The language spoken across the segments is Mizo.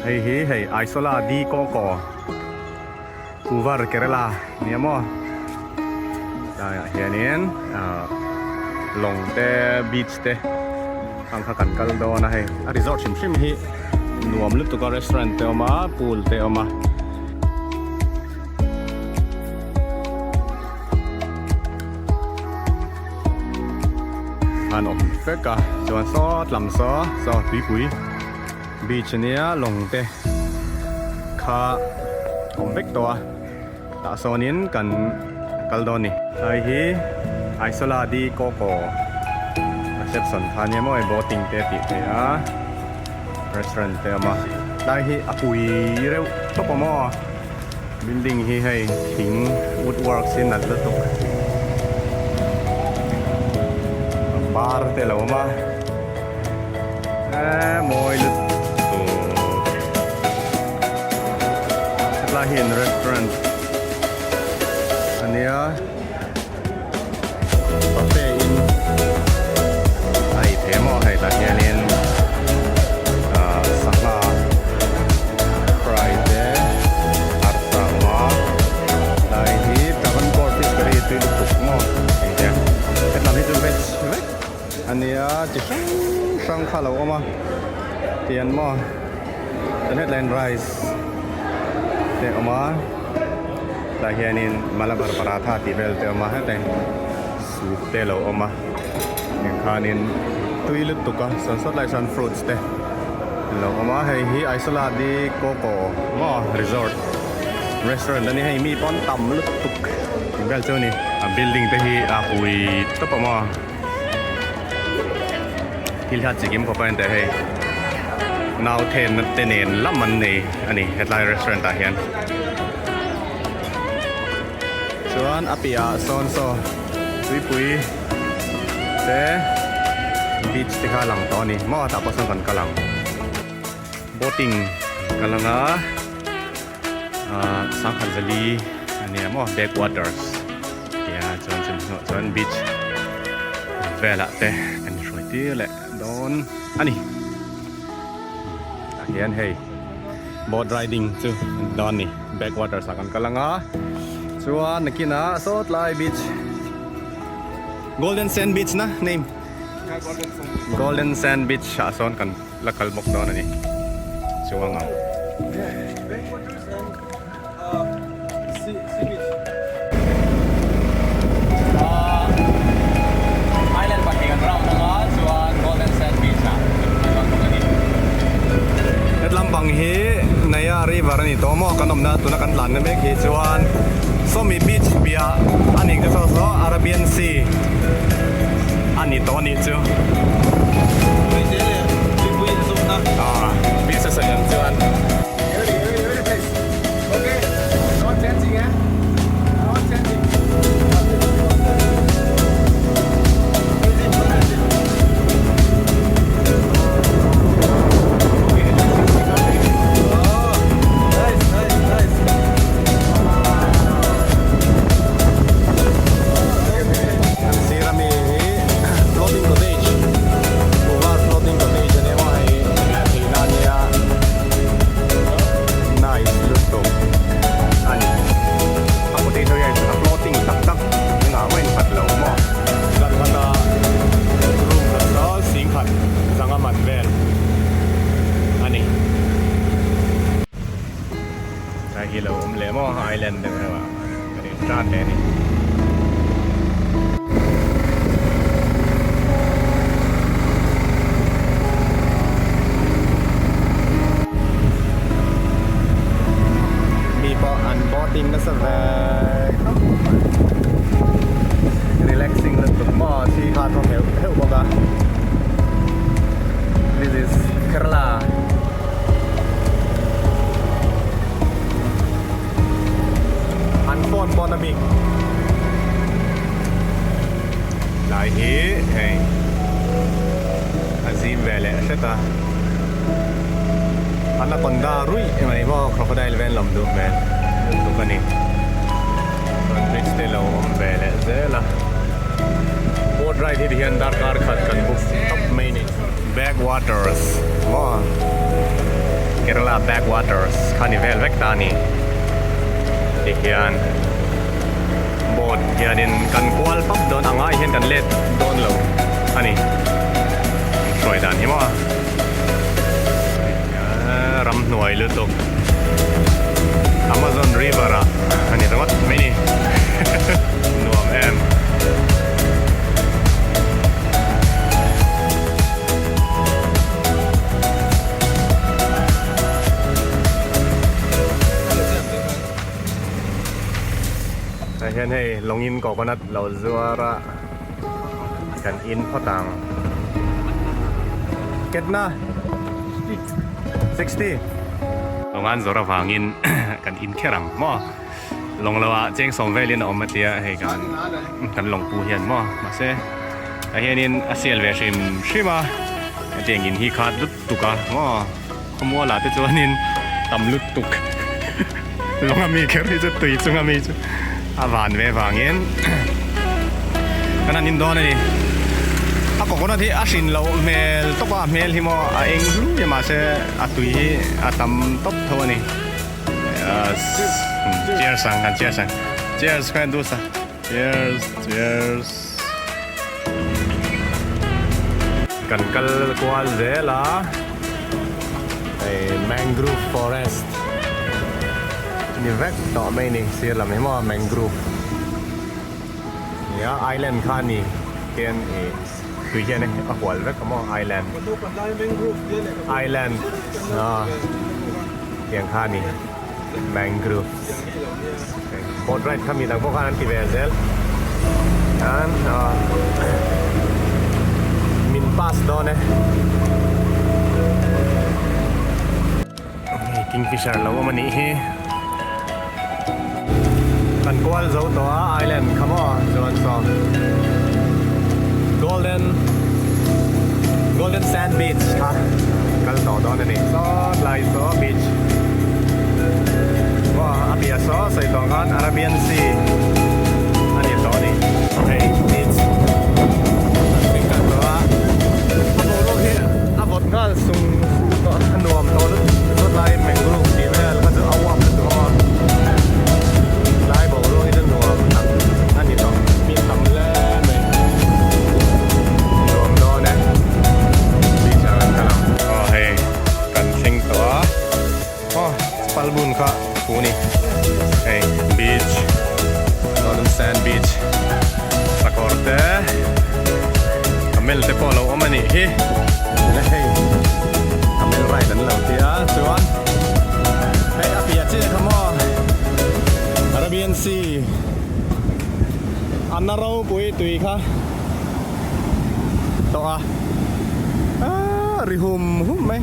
Hei hi hei Aisola di Koko Uvar Kerala nia maw tlaiah hianin ah lawng te beach te ang kha kan kal dawn a hei a resort hrim hrim hi nuam lutuk a restaurant te awm a pool te awm a. An awm vek a chuan saw tlam saw saw tuipui beach ania lawng te kha awm vek tawh a tah sawnin kan kal dawn a ni. Hei hi Aisola di Coco reception kha ania maw hei boating te tih theih a restaurant te a awm a tlai hi a pui reuh tawp a maw. Building hi hei thing wood works hi nalh lutuk bar te lo awm a eee mawi lutuk hetlai hi an restaurant ania buffet in a ei thei maw hei tah hianin ah sangha fry te arsa a awm a tlai hi travancore fish curry tui lutuk maw hei te hetlam hi chu veg vek a nia chi hrang hrang kha a lo awm a tian maw chuan hetlaiin rice te a awm a. Tah hianin Malabar paratha tih vel te a awm a heta in soup te a lo awm a eng khanin tui lutuk a sawn sawt lai sawn fruits te a lo awm a hei hi Aisola di Coco maw resort restaurant a ni hei mi pawn tam lutuk tih vel chu a ni a building te hi a pui tawp a maw thil hian chikim khawp a en teh hei nau thenna te nen lam an nei a ni hetlai restaurant ah hian. Chuan a piahah sawn saw tuipui te beach te kha a lang tawh a ni maw tah pawh sawn kan kal ang boating kal anga ahh sangkhat zali a nia maw backwaters tia chuan chumi hnuah chuan beach velah te kan inhruai tir leh dawn a ni tah hian hei. Boat riding chu dawn ni backwaters ah kan kal anga chuan nakinah sawtlai beach golden sand beach na name golden sand beach ah sawn kan la kal bawk dawn a ni chuang ang. Island pahnih kan round anga chuan Golden Sand Beach ah kan kal bawk a ni. Hetlam pang hi Naya River a ni tawh maw kan awmna tuna kan tlanna mek hi chuan sawmi beach piah a nih te saw saw Arabian Sea a ni tawh a nih chu. Beach a sawi ang chuan. Sir ami hi floating cottage Uva floating cottage a ni maw hei theihna a nia. Nice lutuk a ni. A potato hian a floating tak tak engah mah in khat lo maw. Zan khata room khat saw sing khat zanga man vel a ni. Tlai hi lo awm leh maw island deuh reuh ah kan in tan leh a ni. Mi pawh an boating nasa ve khawp mai. Relaxing lutuk maw thli kha a thaw heuh heuh bawk a. This is Kerala. An phone pawn a bik lai hi hei a zim ve leh hret a anaconda ruih mai maw crocodile vel lawm duh hmel lutuk a ni chuan bridge te lo awm ve leh zel a boat ride hi tihian darkar khat kan book tawp mai a ni backwaters maw. Kerala backwaters kha ni vel vek ta a ni. Tihian boat hianin kan kual pap dawn a ngai hian kan let dawn lo a ni. Hruai dan hi maw ramhnuai lutuk Amazon river ah a ni ringawt mai ni. Nuam em. Tah hian hei lawngin coconut lo zuar a kan in phawt ang. Ketna 60. Lawngan zawr avangin kan in kher ang maw. Lawng lo ah cheng sawm velin a awm a tia hei kan kan lawng pu hian maw mahse tah hianin a sial ve hrim hrim a hetiang in hi khat lutuk a maw khawmual ah te chuanin tam lutuk lawng ami kher hi chu tui chung ami chu a van ve vangin kan han in dawn a ni a coconut hi a hrin loh hmel tawp a a hmel hi maw a eng hlui a mahse a tui hi a tam tawp tho a ni. Cheers ang kan cheers ang cheers khan dusa cheers cheers kan kal kual zel a hei mangrove forest ni vek tawh mai ni sir lam hi maw mangrove nia island kha a ni hian ih tui hian a hual vek a maw island island ah. Tiang kha a ni mangrove boat ride kha mi dang pawh khan an ti ve zel an min pass dawn e kingfisher lo awm a nih hi kan kual zo tawh a island kha maw chuan saw golden golden sand beach kha kal tawh dawn a ni saw tlai saw beach maw a piah saw sawi tawh khan Arabian sea a ni tawh a ni hei beach an tling kal tawh a a boruak hi a vawt nghal sung sung tawh a nuam tawh lutuk sawtlai mangrove tih vel kha chu a uap lutuk a maw tlai boruak hi chu nuam tak a ni tawh mi tam hle mai nuam dawn e beach ah kan kal ang aw hei kan thleng tawh a aw chapal bun kha fu ni hei beach golden sand beach sakawr te camel te pawh a lo awm a nih hi hei camel ride an lo tia chuan hei a piah chiah kha maw Arabian Sea a na ropui tui kha tawh a aaa ri hum hum mai.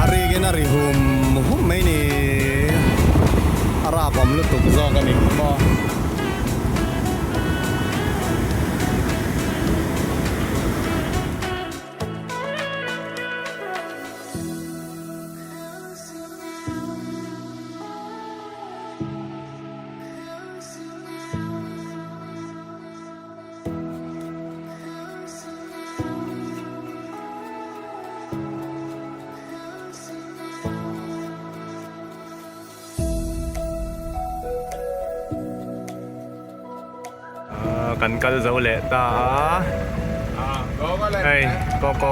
A rikin a ri hum hum mai ni a rap awm lutuk zawk a ni maw. Kan kal zo leh ta a hei koko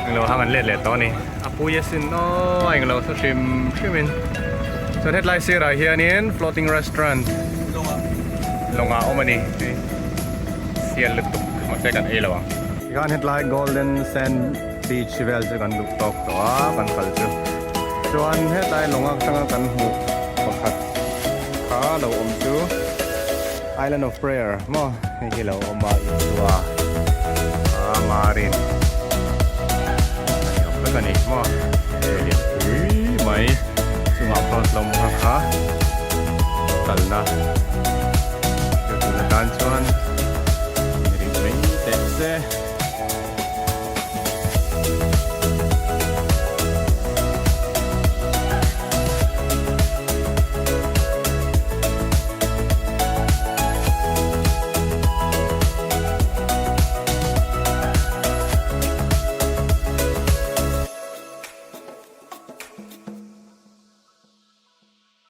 englo hang an let leh tawh a ni a pui asin aw a englo saw hrim hrim in chuan hetlai sirah hianin floating restaurant lawngah a awm a ni hei sial lutuk mahse kan ei lo ang. Tikhan hetlai golden sand beach vel chu kan duh tawk tawh a kan kal chu chuan hetlai lawng atanga kan hmuh pakhat kha lo awm chu island of prayer maw hei hi lo awm a Isua a marin a ni awm vek a ni maw hei lianpui mai chungah cross lo awm kha kha kalna.